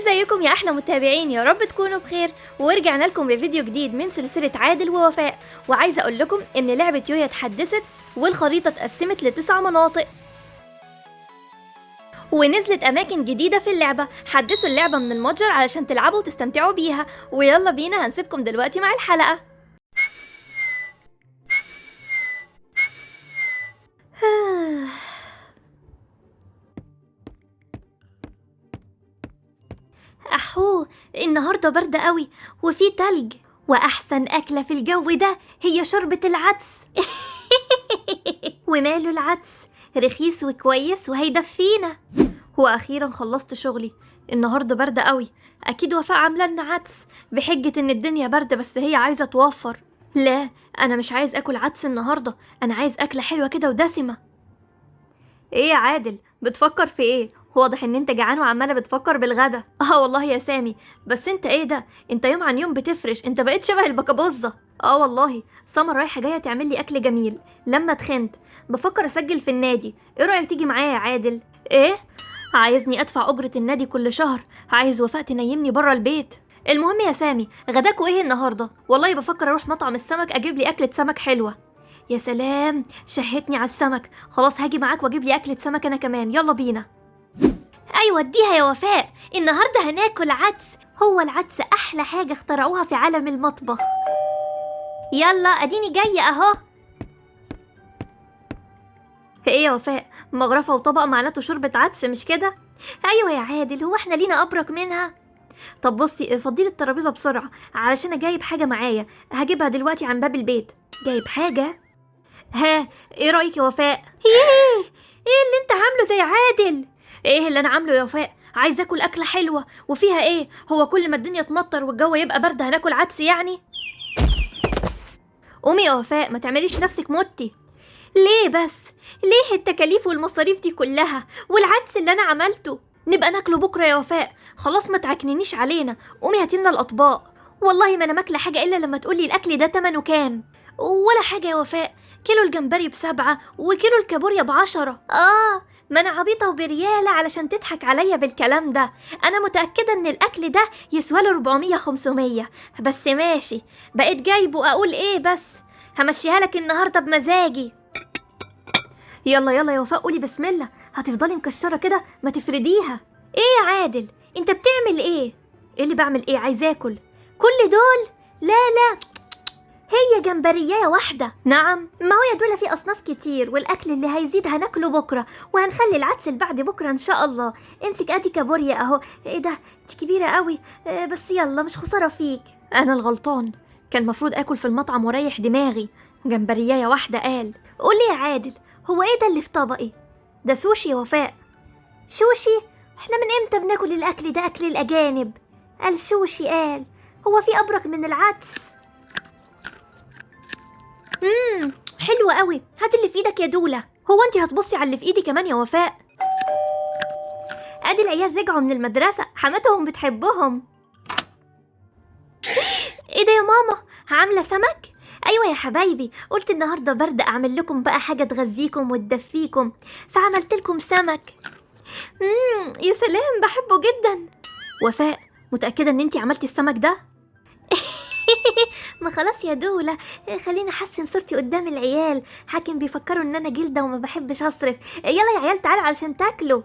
ازيكم يا احلى متابعين، يا رب تكونوا بخير. ورجعنا لكم بفيديو جديد من سلسلة عادل ووفاء. وعايزة اقول لكم ان لعبة يويا اتحدثت والخريطة اتقسمت ل9 مناطق ونزلت اماكن جديدة في اللعبة. حدثوا اللعبة من المتجر علشان تلعبوا وتستمتعوا بيها. ويلا بينا هنسيبكم دلوقتي مع الحلقة. أحو، النهاردة باردة قوي وفي تلج، وأحسن أكلة في الجو ده هي شوربة العدس. وماله العدس، رخيص وكويس وهيدفينا. وأخيرا خلصت شغلي. النهاردة باردة قوي، أكيد وفاء عاملة لنا عدس بحجة إن الدنيا باردة، بس هي عايزة توفر. لا، أنا مش عايز أكل عدس النهاردة، أنا عايز أكلة حلوة كده ودسمة. إيه يا عادل، بتفكر في إيه؟ واضح ان انت جعان وعماله بتفكر بالغدا. اه والله يا سامي، بس انت ايه ده؟ انت يوم عن يوم بتفرش، انت بقيت شبه البكابوزه. اه والله، سمر رايحة جاية تعمل لي اكل جميل لما تخنت. بفكر اسجل في النادي، ايه رايك تيجي معايا يا عادل؟ ايه؟ عايزني ادفع اجره النادي كل شهر؟ عايز وفاء تنيمني بره البيت؟ المهم يا سامي، غداكوا ايه النهارده؟ والله بفكر اروح مطعم السمك اجيب لي اكله سمك حلوة. يا سلام، شهتني على السمك. خلاص هاجي معاك واجيب لي اكله سمك انا كمان، يلا بينا. ايوه اديها يا وفاء، النهارده هناكل عدس. هو العدس احلى حاجة اخترعوها في عالم المطبخ. يلا اديني جاية اهو. ايه يا وفاء، مغرفه وطبق معناته شوربة عدس مش كده؟ ايوه يا عادل، هو احنا لينا ابرك منها؟ طب بصي، فضيلي الترابيزة بسرعة علشان جايب حاجة معايا، هجيبها دلوقتي عن باب البيت. جايب حاجة؟ ها، ايه رايك يا وفاء؟ ايه اللي انت عامله ده يا عادل؟ ايه اللي انا عامله يا وفاء؟ عايز اكل اكله حلوة وفيها ايه؟ هو كل ما الدنيا تمطر والجو يبقى برد هناكل عدس يعني؟ قومي يا وفاء، ما تعمليش نفسك متي. ليه بس؟ ليه التكاليف والمصاريف دي كلها؟ والعدس اللي انا عملته نبقى ناكله بكره يا وفاء. خلاص ما تعكننيش علينا، قومي هاتي لنا الاطباق. والله ما انا ماكله حاجة الا لما تقولي الاكل ده تمنه كام. ولا حاجة يا وفاء، كيلو الجمبري ب7 وكيلو الكابوريا ب10. اه، ما انا عبيطه وبرياله علشان تضحك عليا بالكلام ده. انا متاكدة ان الاكل ده يسوى له 400 500، بس ماشي، بقيت جايبه اقول ايه، بس همشيها لك النهارده بمزاجي. يلا يلا يا وفاء قولي بسم الله، هتفضلي مكشره كده ما تفرديها. ايه يا عادل، انت بتعمل ايه؟ ايه اللي بعمل ايه؟ عايز اكل. كل دول؟ لا لا، هي جمبرية واحدة. نعم، ما هو يا دولة في أصناف كتير، والأكل اللي هيزيد هناكله بكرة، وهنخلي العدس اللي بعد بكرة إن شاء الله. امسك أدي كابوريا أهو. إيه ده، دي كبيرة قوي، بس يلا مش خسارة فيك. أنا الغلطان، كان المفروض آكل في المطعم واريح دماغي. جمبرية واحدة قال. قولي يا عادل، هو إيه ده اللي في طبقي؟ ده سوشي يا وفاء. سوشي؟ إحنا من إمتى بناكل الأكل ده؟ أكل الأجانب. قال سوشي قال. هو في أبرك من العدس؟ حلوة قوي، هات اللي في ايدك يا دولة. هو انت هتبصي على اللي في ايدي كمان يا وفاء؟ ادي العيال رجعوا من المدرسة، حماتهم بتحبهم. ايه ده يا ماما، عاملة سمك؟ ايوه يا حبايبي، قلت النهاردة برد اعمل لكم بقى حاجة تغذيكم وتدفيكم، فعملت لكم سمك. يا سلام، بحبه جدا. وفاء، متأكدة ان انت عملتي السمك ده؟ ما خلاص يا دولة، خليني احسن صورتي قدام العيال، حاكم بيفكروا ان انا جلدة وما بحبش اصرف. يلا يا عيال تعالوا علشان تاكلوا.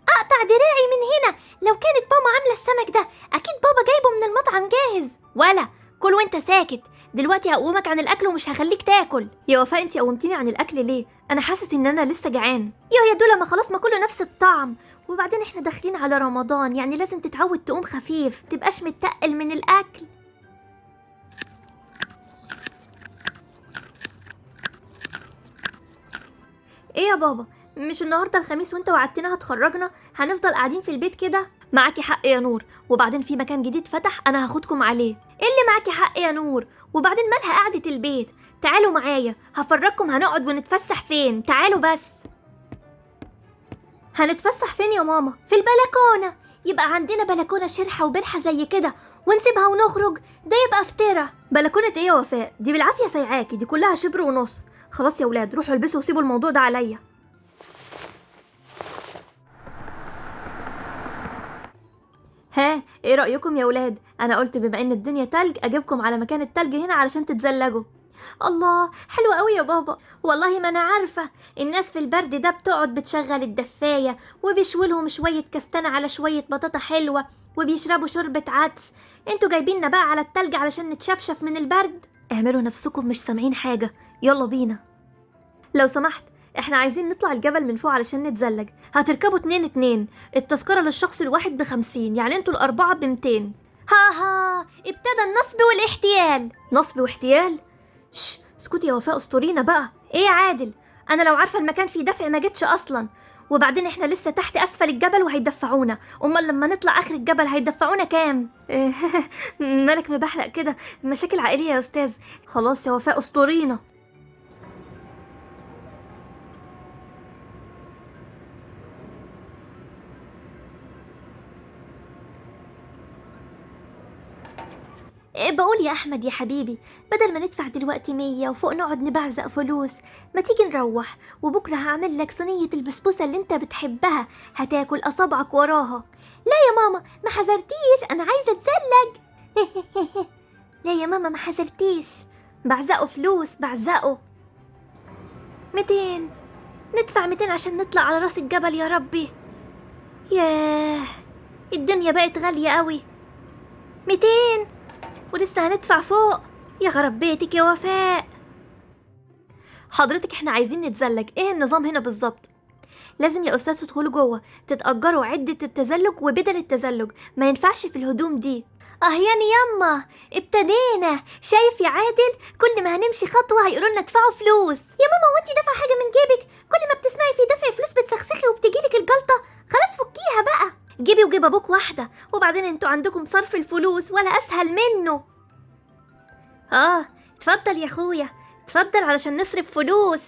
اقطع دراعي من هنا، لو كانت ماما عاملة السمك ده اكيد بابا جايبه من المطعم جاهز. ولا كل وانت ساكت، دلوقتي هقومك عن الاكل ومش هخليك تاكل. يا وفاء انتي قومتيني عن الاكل ليه؟ انا حاسس ان انا لسه جعان. يا دولة ما خلاص، ما كله نفس الطعم، وبعدين احنا داخلين على رمضان، يعني لازم تتعود تقوم خفيف، تبقاش متقل من الاكل. ايه يا بابا، مش النهارده الخميس وانت وعدتنا هتخرجنا؟ هنفضل قاعدين في البيت كده؟ معاكي حق يا نور، وبعدين في مكان جديد فتح انا هاخدكم عليه. ايه اللي معاكي حق يا نور؟ وبعدين مالها قعدة البيت؟ تعالوا معايا هفرجكم هنقعد ونتفسح فين، تعالوا بس. هنتفسح فين يا ماما؟ في البلكونة. يبقى عندنا بلكونة شرحة وبرحة زي كده ونسيبها ونخرج، ده يبقى افترا. بلكونة ايه يا وفاء؟ دي بالعافية سايعاكي، دي كلها شبر ونص. خلاص يا ولاد روحوا البسوا وسيبوا الموضوع ده عليا. ها ايه رأيكم يا ولاد؟ انا قلت بما ان الدنيا تلج اجيبكم على مكان التلج هنا علشان تتزلجوا. الله حلوة قوي يا بابا. والله ما انا عارفة، الناس في البرد ده بتقعد بتشغل الدفاية وبيشولهم شوية كستانة على شوية بطاطا حلوة وبيشربوا شوربة عدس، انتوا جايبيننا بقى على التلج علشان نتشفشف من البرد. اعملوا نفسكم مش سامعين حاجة، يلا بينا. لو سمحت احنا عايزين نطلع الجبل من فوق علشان نتزلج. هتركبوا 2 2، التذكرة للشخص الواحد ب50، يعني انتوا الأربعة ب200. ها ها، ابتدى النصب والاحتيال. نصب واحتيال؟ شش اسكتي يا وفاء، استورينا بقى. ايه يا عادل، انا لو عارفة المكان فيه دفع ما جيتش اصلا، وبعدين احنا لسه تحت اسفل الجبل وهيدفعونا، امال لما نطلع اخر الجبل هيدفعونا كام؟ مالك مبحلق كده؟ مشاكل عائلية يا استاذ. خلاص يا وفاء استورينا. بقول يا أحمد يا حبيبي، بدل ما ندفع دلوقتي 100 وفوق نقعد نبعزق فلوس، ما تيجي نروح وبكرة هعمل لك صينية البسبوسة اللي انت بتحبها، هتاكل أصابعك وراها. لا يا ماما ما حذرتيش، أنا عايزة أتزلج. لا يا ماما ما حذرتيش، بعزقه فلوس بعزقه. 200، ندفع 200 عشان نطلع على راس الجبل. يا ربي، ياه الدنيا بقت غالية قوي. 200 ولسه هندفع فوق. يا خرب بيتك يا وفاء. حضرتك احنا عايزين نتزلج، ايه النظام هنا بالظبط؟ لازم يا استاذ تدخلوا جوه تتأجروا عدة التزلج وبدل التزلج، ما ينفعش في الهدوم دي. اه يعني ياما ابتدينا. شايف يا عادل، كل ما هنمشي خطوة هيقولوا لنا ادفعوا فلوس. يا ماما وانتي دافعة حاجة من جيبك؟ كل ما بتسمعي في دفع فلوس بتسخسخي وبتجيلك الجلطة. خلاص فكيها بقى، جيبي وجيب ابوك واحدة، وبعدين انتوا عندكم صرف الفلوس ولا اسهل منه. اتفضل يا اخويا، اتفضل علشان نصرف فلوس.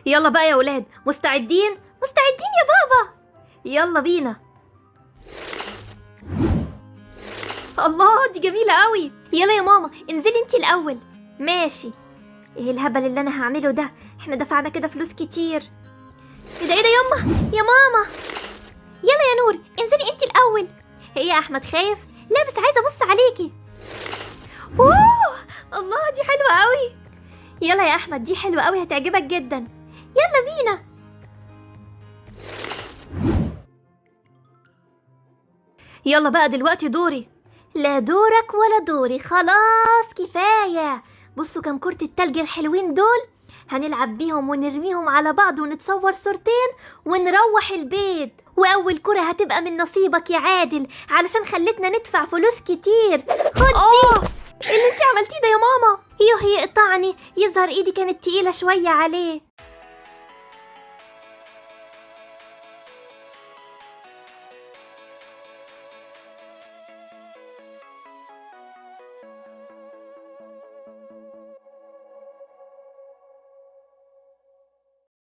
يلا بقى يا ولاد، مستعدين؟ مستعدين يا بابا، يلا بينا. الله دي جميلة قوي. يلا يا ماما انزلي انتي الاول. ماشي. ايه الهبل اللي انا هعمله ده؟ احنا دفعنا كده فلوس كتير. ايه ده ايه ده يما يا ماما. يلا يا نور انزلي انتي الاول. ايه يا احمد خايف؟ لا بس عايزه ابص عليكي. اوه الله دي حلوة قوي. يلا يا احمد دي حلوة قوي هتعجبك جدا. يلا بينا. يلا بقى دلوقتي دوري. لا دورك ولا دوري، خلاص كفاية. بصوا كم كرة التلج الحلوين دول، هنلعب بيهم ونرميهم على بعض ونتصور صورتين ونروح البيت. واول كرة هتبقى من نصيبك يا عادل علشان خلتنا ندفع فلوس كتير. خد دي. اللي انتي عملتيه ده يا ماما. يوه يقطعني، يظهر ايدي كانت تقيلة شوية عليه.